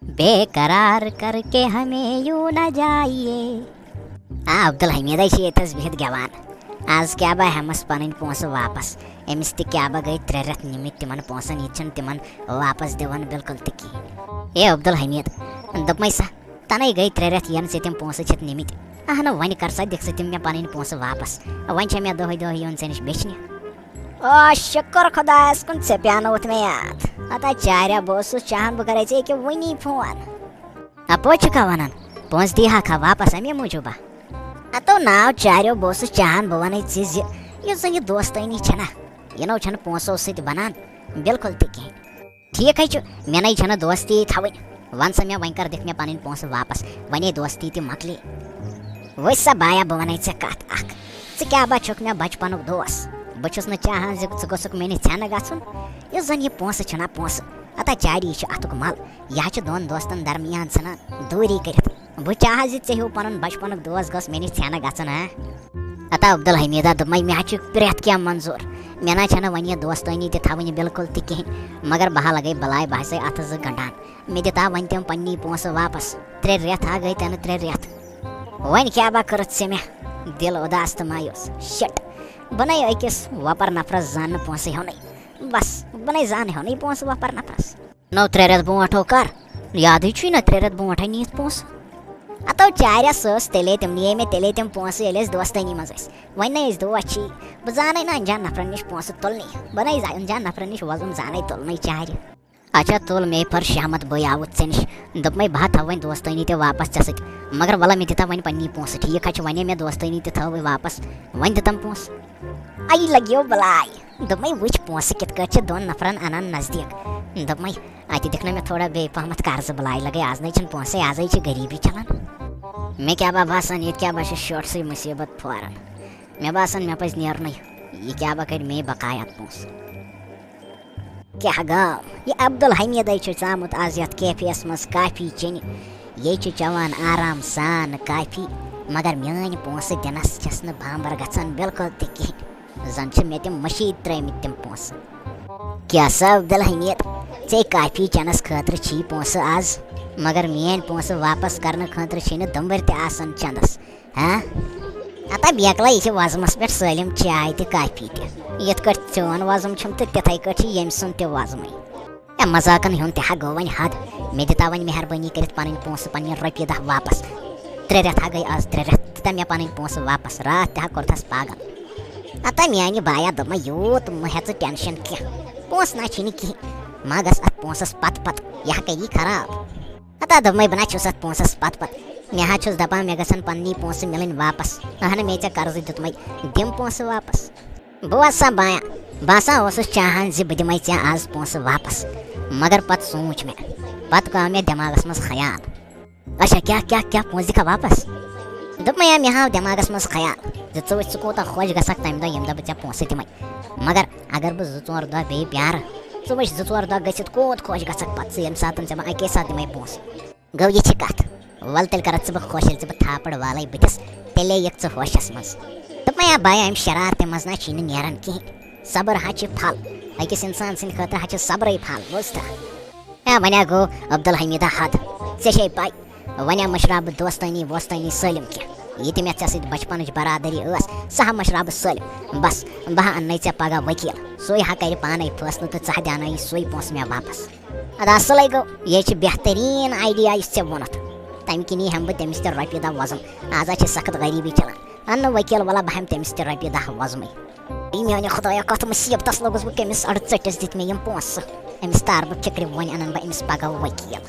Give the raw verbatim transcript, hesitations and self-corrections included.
بے قرار کر کے ہمیں یوں نہ جائیے۔ آ، عبدالحمیدے چھِ ییٚتٮ۪س بِہِتھ گٮ۪وان۔ آز کیٛاہ بہٕ ہٮ۪مس پنٕنۍ پونٛسہٕ واپس؟ أمِس تہِ کیٛاہ بہٕ گٔے ترٛےٚ رٮ۪تھ نِمٕتۍ تِمن پونٛسن، یہِ تہِ چھُنہٕ تِمن واپس دِوان بِلکُل تہِ کِہیٖنۍ۔ اے عبدالحمید، دوٚپمَے سا، تَنے گٔے ترٛےٚ رٮ۪تھ یَنہٕ ژےٚ تِم پونٛسہٕ چھِتھ نِمٕتۍ۔ اہنہٕ، وۄنۍ کر سا، دِکھ ژٕ تِم مےٚ پنٕنۍ پونٛسہٕ واپس۔ وۄنۍ چھےٚ مےٚ دۄہے دۄہے یُن ژےٚ نِش بیچھنہِ۔ آ، شُکر خۄدایَس کُن، ژےٚ پیٛانووُتھ مےٚ یاد۔ ہتا چاریا، بہٕ اوسُس چاہان بہٕ کَرَے ژےٚ ییٚکیٛاہ وٕنی فون۔ اَپوز چھُکھا وَنان؟ پونٛسہٕ دی ہاکھا واپس اَمے موٗجوٗبا؟ ہتو ناو چاریو، بہٕ اوسُس چاہان بہٕ وَنَے ژےٚ زِ یُس زَن یہِ دوستٲنی چھَنا، یِنو چھَنہٕ پونٛسو سۭتۍ بَنان بِلکُل تہِ کِہیٖنۍ۔ ٹھیٖک ہے چھُ، مےٚ نَے چھَنہٕ دوستی تھاوٕنۍ۔ وَن سا مےٚ، وۄنۍ کر دِکھ مےٚ پَنٕنۍ پونٛسہٕ واپس، وَنے دوستی تہِ مۄکلے۔ وٕچھ سا بایا، بہٕ وَنَے ژےٚ کَتھ اَکھ۔ ژٕ کیٛاہ با چھُکھ مےٚ بَچپَنُک دوس؟ بہٕ چھُس نہٕ چاہان زِ ژٕ گوٚژھُکھ مےٚ نِش ژھٮ۪نہٕ گژھُن۔ یُس زَن یہِ پونٛسہٕ چھُنا پونٛسہٕ، ہتا چاری، یہِ چھُ اَتھُک مَل۔ یہِ حظ چھُ دۄن دوستَن درمیان ژھٕنان دوٗری کٔرِتھ۔ بہٕ چاہہٕ زِ ژےٚ ہیوٗ پنُن بچپنُک دوس گوٚژھ مےٚ نِش ژھٮ۪نہٕ گژھُن، ہا؟ ہتا عبدالحمیدہ، دوٚپمَے، مےٚ حظ چھُ پرٛٮ۪تھ کینٛہہ منظوٗر۔ مےٚ نہ حظ چھَنہٕ وۄنۍ یہِ دوستٲنی تہِ تھاوٕنۍ بِلکُل تہِ کِہیٖنۍ، مگر بہٕ ہا لگے بلاے، بہٕ ہسے اَتھٕ زٕ گنٛڈان۔ مےٚ دِتا وۄنۍ تِم پننی پونٛسہٕ واپس۔ ترٛےٚ رٮ۪تھ ہا گٔے تَنہٕ ترٛےٚ رٮ۪تھ۔ وۄنۍ کیٛاہ با کٔرٕتھ ژےٚ مےٚ دِل اُداس تہٕ مایوس؟ شِٹ، بہٕ نے أکِس وۄپر نفرس زاننہٕ پونٛسہٕ ہیوٚنُے۔ بس، بہٕ نے زانہٕ ہیوٚنُے پونٛسہٕ وۄپر نفرس۔ نو ترٛےٚ رٮ۪تھ برونٛٹھ ہو کر، یادٕے چھُے نہ، ترٛےٚ رٮ۪تھ برونٛٹھے نِیِتھ پونٛسہٕ۔ ہتو چاریا، سۄ ٲس تیٚلے تِم، نِیے مےٚ تیٚلے تِم پونٛسہٕ، ییٚلہِ أسۍ دوستٲنی منٛز ٲسۍ۔ وۄنۍ نے أسۍ دوس چھی، بہٕ زانَے نہٕ انجان نفرن نِش پونٛسہٕ تُلنٕے۔ بہٕ نے زا-، انجان نفرن نِش وۄزُم زانَے تُلنٕے چارِ۔ اچھا، تُل مے پھر شہمت، بہٕ آوُس ژےٚ نِش۔ دوٚپمَے، بہٕ ہا تھاوٕ وۄنۍ دوستٲنی تہِ واپس ژےٚ سۭتۍ۔ مگر وَلہ، مےٚ دِتا وۄنۍ پننی پونٛسہٕ، ٹھیٖک حظ چھُ، وۄنۍ مےٚ دوستٲنی تہِ تھٲوٕے واپس، وۄنۍ دِتم پونٛسہٕ۔ اَیہِ لَگیو بَلاے۔ دوٚپمَے، وٕچھ، پونٛسہٕ کِتھ کٲٹھۍ چھِ دۄن نفرن اَنان نزدیٖک۔ دوٚپمَے، اَتہِ دِکھ نہ مےٚ تھوڑا بیٚیہِ پہمتھ قرضہٕ، بَلاے لَگے، آز نَے چھِنہٕ پونٛسَے، آزَے چھِ غریٖبی چَلان۔ مےٚ کیٛاہ با باسان، ییٚتہِ کیٛاہ با چھِ شوٹسٕے مُصیٖبت پھوران۔ مےٚ باسان، مےٚ پَزِ نیرنُے۔ یہِ کیٛاہ با کَرِ مے بقایات پونٛسہٕ۔ کیٛاہ گوٚو؟ یہِ عبدالحمیدے چھُ ژامُت آز یَتھ کیفیَس منٛز کافی چیٚنہِ۔ یے چھُ چٮ۪وان آرام سان کافی، مگر میٛٲنۍ پونٛسہٕ دِنَس چھَس نہٕ بامبر گژھان بِلکُل تہِ کِہیٖنۍ۔ زَن چھِ مےٚ تِم مٔشیٖد ترٛٲومٕتۍ تِم پونٛسہٕ۔ کیٛاہ سا عبدالحمید، ژےٚ کافی چٮ۪نَس خٲطرٕ چھی پونٛسہٕ آز، مگر میٛٲنۍ پونٛسہٕ واپس کرنہٕ خٲطرٕ چھے نہٕ دُمبٕرۍ تہِ آسان چَندَس۔ ہاں؟ ہتا بیکلا، یہِ چھِ وۄزمَس پٮ۪ٹھ سٲلِم چاے تہِ کافی تہِ۔ یِتھ کٲٹھۍ چون وۄزُم چھُم تہٕ تِتھَے کٲٹھۍ چھِ ییٚمۍ سُنٛد تہِ وۄزمٕے۔ اے، مذاقن ہُنٛد تہِ ہا گوٚو وۄنۍ حد۔ مےٚ دِتا وۄنۍ مہربٲنی کٔرِتھ پنٕنۍ پونٛسہٕ، پننہِ رۄپیہِ دَہ واپس۔ ترٛےٚ رٮ۪تھ ہا گٔے آز، ترٛےٚ رٮ۪تھ دِتا مےٚ پنٕنۍ پونٛسہٕ واپس۔ راتھ تہِ ہا کوٚرتھس پاگل۔ ہتا میانہِ بایا، دوٚپمَے، یوٗت مہٕ ہےٚ ژٕ ٹینشن کینٛہہ۔ پونٛسہٕ نہ چھِنہٕ کِہیٖنۍ۔ ما گژھ اتھ پونٛسس پتہٕ پتہٕ، یہِ ہا کری خراب۔ ہتا دوٚپمَے، بہٕ نہ چھُس اتھ پونٛسس پتہٕ پتہٕ۔ مےٚ ہا چھُس دپان، مےٚ گژھن پننی پونٛسہٕ مِلٕنۍ واپس۔ اہنہٕ، مےٚ ژےٚ قرضہٕ دیُتمَے، دِم پونٛسہٕ واپس۔ بوز سا بایا، بہٕ ہسا اوسُس چاہان زِ بہٕ دِمَے ژےٚ آز پونٛسہٕ واپس، مگر پتہٕ سوٗنٛچ مےٚ، پتہٕ گوٚو مےٚ دٮ۪ماغس منٛز خیال۔ اچھا، کیٛاہ، کیٛاہ، کیٛاہ، پونٛسہٕ دِکھا واپس؟ دوٚپمَے، آ، مےٚ ہاو دٮ۪ماغس منٛز خیال زِ ژٕ وٕچھ، ژٕ کوٗتاہ خۄش گژھکھ تَمہِ دۄہ، ییٚمہِ دۄہ بہٕ ژےٚ پونٛسہٕ دِمَے۔ مگر اگر بہٕ زٕ ژور دۄہ بیٚیہِ پیارٕ، ژٕ وٕچھ، زٕ ژور دۄہ گٔژھِتھ کوٗت خۄش گژھکھ پتہٕ ژٕ، ییٚمہِ ساتہٕ ژےٚ بہٕ اَکے ساتہٕ دِمَے پونٛسہٕ۔ گوٚو، یہِ چھِ کَتھ۔ وَلہٕ تیٚلہِ کَرَتھ ژٕ بہٕ خۄش، ییٚلہِ ژٕ بہٕ تھاپڑ والَے بٕتھِس، تیٚلے یِکھ ژٕ ہوشَس منٛز۔ دوٚپمَے، آ بایا، اَمہِ شرارتہِ منٛز نہ چھِی نہٕ نیران کِہیٖنۍ۔ صبر ہا چھِ پھل۔ أکِس اِنسان سٕنٛدِ خٲطرٕ ہا چھِ صبرٕے پھل، بوٗزتھا؟ اے، وۄنۍ ہا گوٚو عبدالحمیٖدہ حد۔ ژےٚ چھے پَے، وۄنۍ ہا مٔشراو بہٕ دوستٲنی ووستٲنی سٲلِم کینٛہہ۔ یہِ تہِ مےٚ ژےٚ سۭتۍ بچپنٕچ برادری ٲس، سۄ ہا مٔشراو بہٕ سٲلِم۔ بس، بہٕ ہا اَننَے ژےٚ پگاہ ؤکیٖل۔ سُے ہا کَرِ پانَے فٲصلہٕ تہٕ ژٕ ہا دیٛانٲیی سُے پونٛسہٕ مےٚ واپس۔ اَدٕ اَصٕلَے گوٚو، یہِ چھِ بہتریٖن آیڈیا یُس ژےٚ ووٚنُتھ۔ تَمہِ کِنی ہٮ۪مہٕ بہٕ تٔمِس تہِ رۄپیہِ دَہ وۄزُم۔ آز ہا چھِ سخت غریٖبی چلان۔ اَننہٕ ؤکیٖل، وَلہ بہٕ ہٮ۪مہٕ تٔمِس تہِ رۄپیہِ دَہ وۄزمٕے۔ اے میٛانہِ خۄدایا، کَتھ مُصیٖبتَس لوٚگُس بہٕ، کٔمِس اَڑٕ ژٔٹِس دِتھ مےٚ یِم پونٛسہٕ؟ أمِس تارٕ بہٕ فِکرِ، وۄنۍ اَنَن بہٕ أمِس پَگاہ ؤکیٖل۔